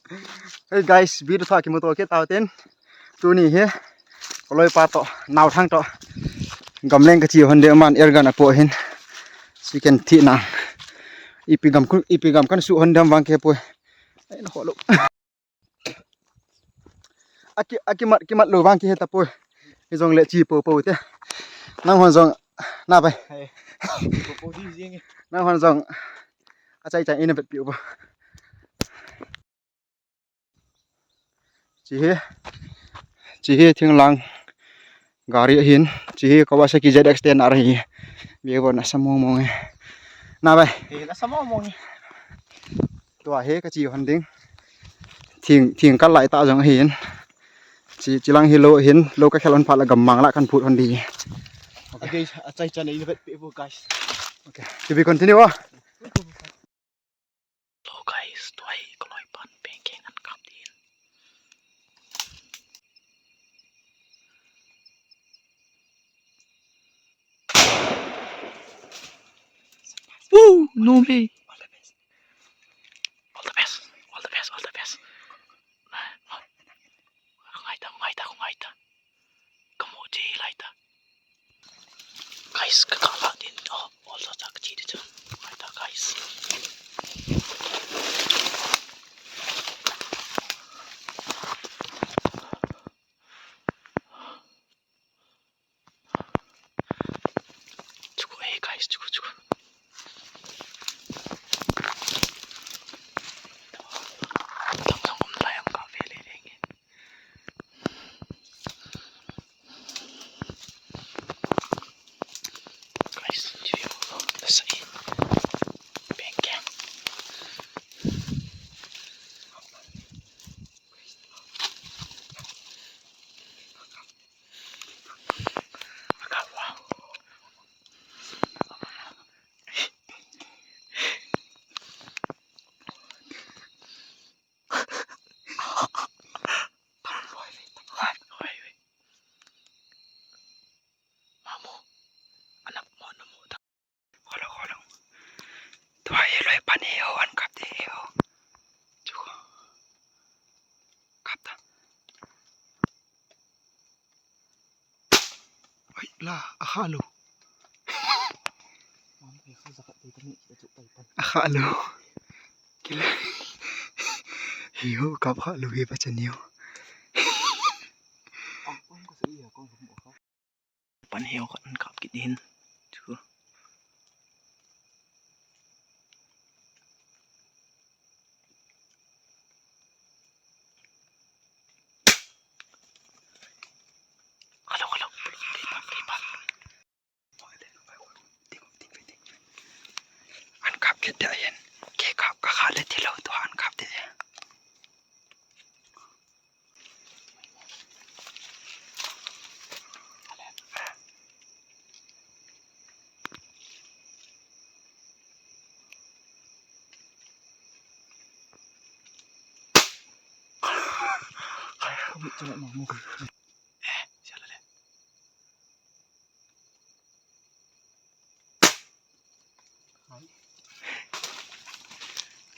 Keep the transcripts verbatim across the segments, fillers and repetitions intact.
Hey guys, video thah kimuto kit tauvin. Tuni hi, kaloi pa toh, naothang toh, gamleng kache hon ding, aman air gun apoh in. Chicken thi na. Ipi gam ku, ipi gam kana su hon ding vang kihepoi. Ai, na ho lo. Aki, akimat, kimat lou vang kihe tapoi. Hijongle che popo te. Nanghon jong, na bai. Hey. Popo di jing e. Nanghon jong, achai chai in a vetpi uvo. Chehi, chehi thinglang gari ahin, chehi Kawasaki Z X ten R ahi. View vang nasa mong mong e. Na bai. Hey, nasa mong mong e. Tua hi kache hon ding. Thing, thing kal lai tah jong ahin. Che, chelang hi lou ahin, lou kakhel hon phat le gammang lah kahin phut hon ding. Okay. Guys, achai chan in a vetpi uvo, guys. Okay. To be continue, ah. Hello guys, tua hi kaloi pan pengkeng ahin kap ding. Woo! No way! All the best. All the best. All the best. All the best. Ngai ta, ngai ta, ngai ta. Kamu ji lai ta. Guys, kakala din. Oh, all the tak ji din. Ngai ta, guys. Chuku, eh, guys, chuku, chuku. Tang tang um lai ang ka ve le le nge. Guys, chuku, the same. Bang, bang. Hello, hello. Tua hi loi pan hi ho, ahin kap ding hi ho. Chu. Kap ta. Oi, la, akha lou. Akha lou. Kila. Hi ho, kap kha lou hi pa chan hi ho. Pan heo khat ahin kap kit in. Chu. Hello, hello. Lipat, lipat. Ahin kap kit ding ahin. Kei kap kakha le thilou tua ahin kap ding.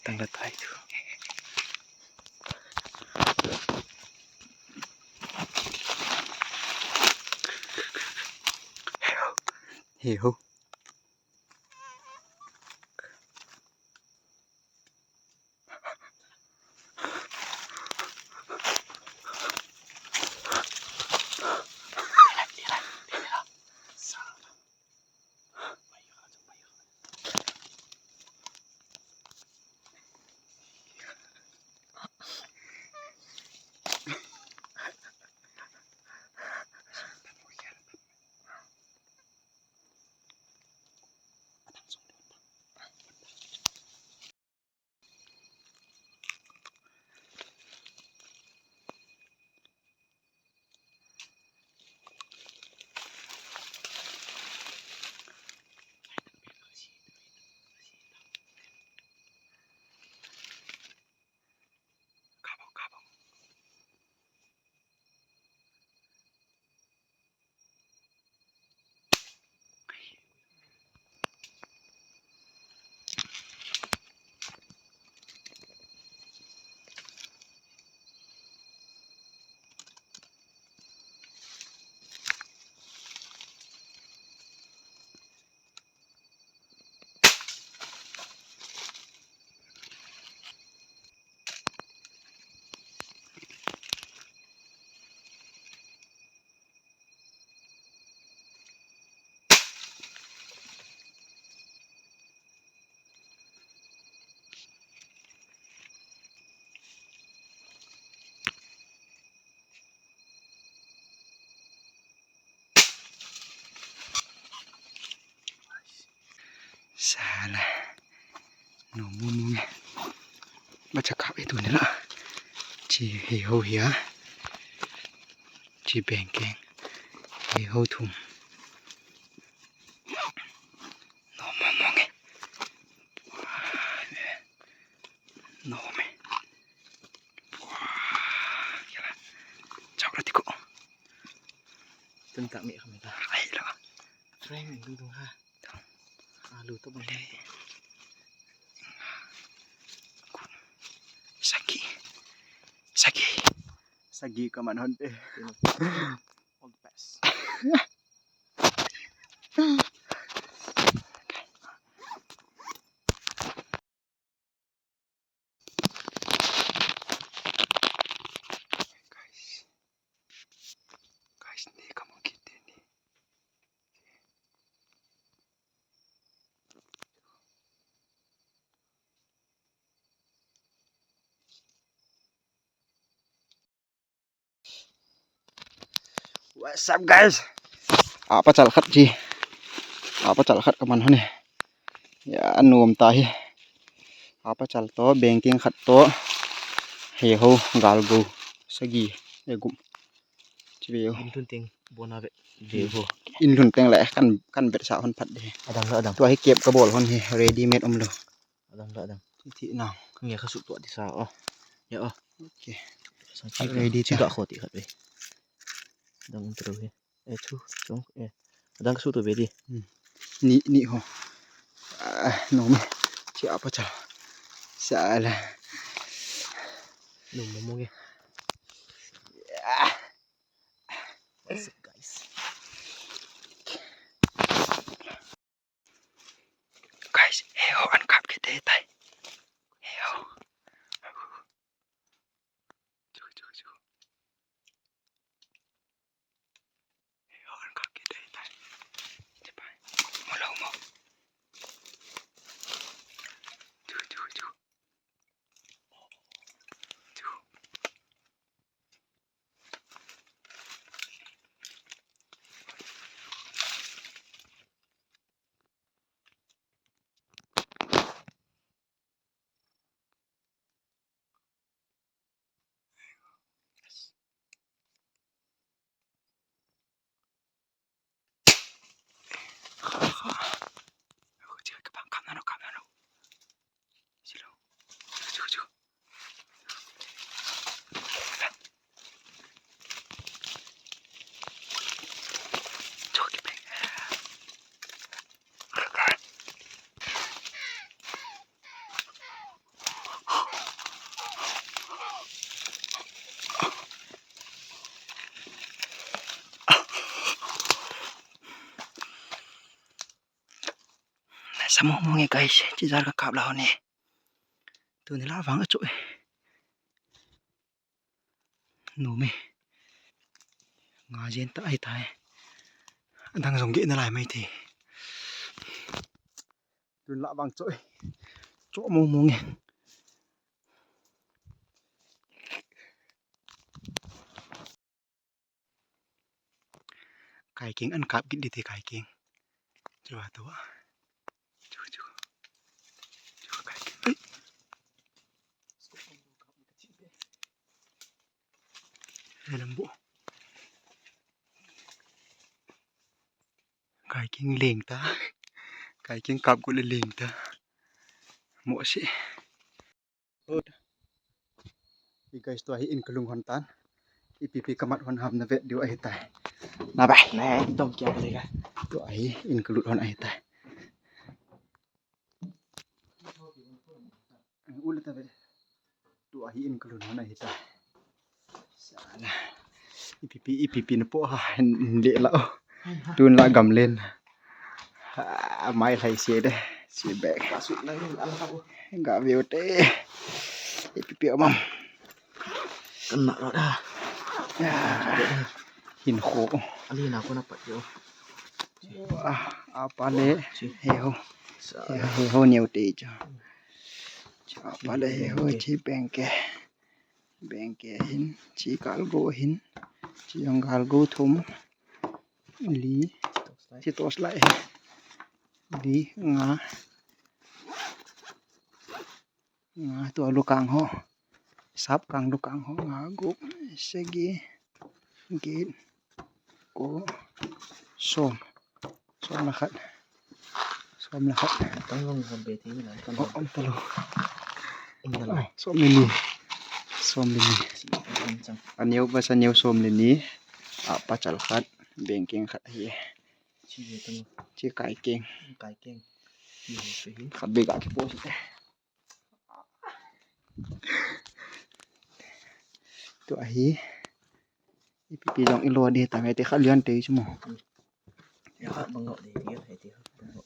Tang da tai tu. Hi ho. Acha kap itu nila. Chi hei ho hia. Chi bengkeng. Hei ho thum. No mo mo nge. No me. Yala. Chau la tiko. Tun tak mi kami ta. Ai lo. Try mi dung dung ha. Alu to bang. Sagi. Sagi. Sagi kaman hon te. All the best. Guys. Guys, ni kamu kiti ni. What's up, guys? Apa chal khat chi. Apa chal khat kaman hone. Ya, anom ta hi. Apa chal to, bengkeng khat to. Hei ho, galgo. Sagi, e gum. Chi ve ho. In lhun teng, bona ve. Ve ho. In lhun teng le, kan, kan vet sa hon phat de. Adang lo, adang. Tua hi kep kabol hon hi, ready made um lo. Adang lo, adang. Thi na. Nge kha su tua di sa, oh. Ya, oh. Okay. Sang chi ready ta. Chi ka kho ti khat ve. Adang um tro hi. Eh, chu, chung, eh. Adang ka su tu ve di. Hmm. Ni, ni ho. Ah, no me. Chi apa cha. Sala. No mo mo nge. Ah. What's up, guys? Guys, hei ho an kap kit tai. Hei ho. Chu, chu, chu. Hei ho an kap kit tai. Chepai. Mo lo mo. Chu, chu, chu. Chu. Sa mo mo nge guys, chi jar ka kap la ho ne. Tuni la vang a chu e. Nu me. Nga jen ta ai tai. Adang jong ge na lai mai the. Tun la vang chu e. Chu mo mo nge. Kai keng an kap kit di te kai keng. Chu a tua. Chu, chu. Chu kai keng. Ai. He lam bu. Kai keng leng ta. Kai keng kap kut le leng ta. Mo se. Hi guys, tua hi in kalung hon tan. Ipi pi kamat hon ham na vet diu ahi tai. Na bai. Ne, dom kia ka le ka. Tua hi in kalut hon ahi tai. Ule ta ve. Tua hi in kalung hon ahi tai. Sala. Ipi pi, ipi pi na po ha, le la o. Tun la gam len. Ah, mai lai se de. Se bek. Ga view te. Ipi pi o mam. Kan na ra da. Ya. Hin kho. Ali na ko na pat yo. Ah, apa le. He ho. He ho neo te cha. Cha apa le he ho chi bengkeng. Bengkeng hin, chi galgo hin, chi jong galgo thum, li, chi torchlight hin, li, nga. Nga, tua lukang ho. Sap kang lukang ho. Nga, gup, sagi, get, ko, som. Som le khat. Som le khat. Tang long som be ti na, tang long. Om talou. Om talou. Som le ni. Som le ni. Aneo pasa neo som le ni. Apa chal khat. Bengkeng khat hi. Chi kai keng. Kai keng. Khat bega kipoh si te. Tua hi. Ipi pi jong ilo di ta ngai te kha lian te chu mo. Ya, bang lo di, di, di, di, bang lo.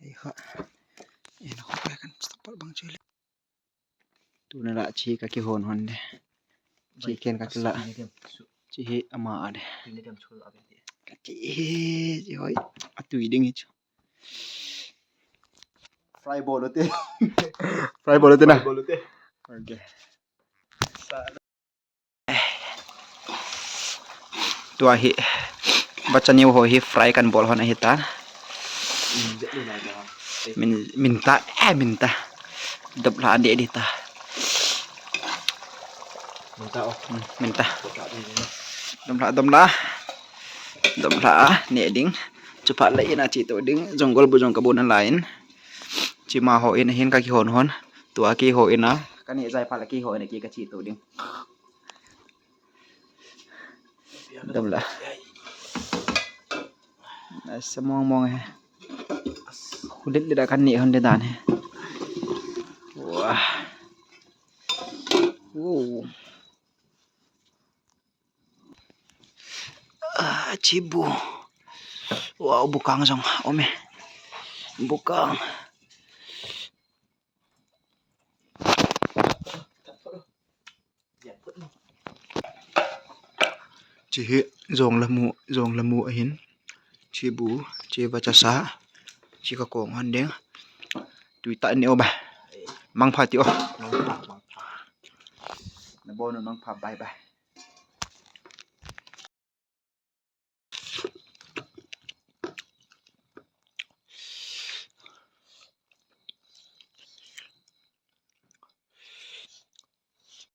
Ei kha. Ei na ko kan stop bang chu le. Tuna la chi ka kihon hon de. Chi ken ka kila. Chi hi ama a de. Ka chi hi, chi hoi. Atui ding hi chu. Fry bol u te. Fry bol u te na. Bol u te. Okay. Tua hi, bacha neo ho hi fry kan bol hon ahi ta. Min, min ta, eh, min ta. Dop la de di ta. Min ta, oh. Hmm, min ta. Dop la, dop la. Dop la, ne ding. Chupa la ina chi to ding. Jungle bu jong ka bu na la in. Chi ma ho in hin ka kihon hon. Tua ki ho ina. Ka ne jai pa la ki ho ina ki ka chi to ding. Dam la. Nice mong mong he. Khulit le da kan ni hon de dan he. Wah. Wow. Ah, chibu. Wow, bukang jong. Ome. Bukang. Chi hi jong lamu, jong lamu ahin. Chibu, chi bacha sa. Chi ka kong hon ding. Tui ta ni o ba. Mangpha ti o. Na bo no mangpha, bye bye.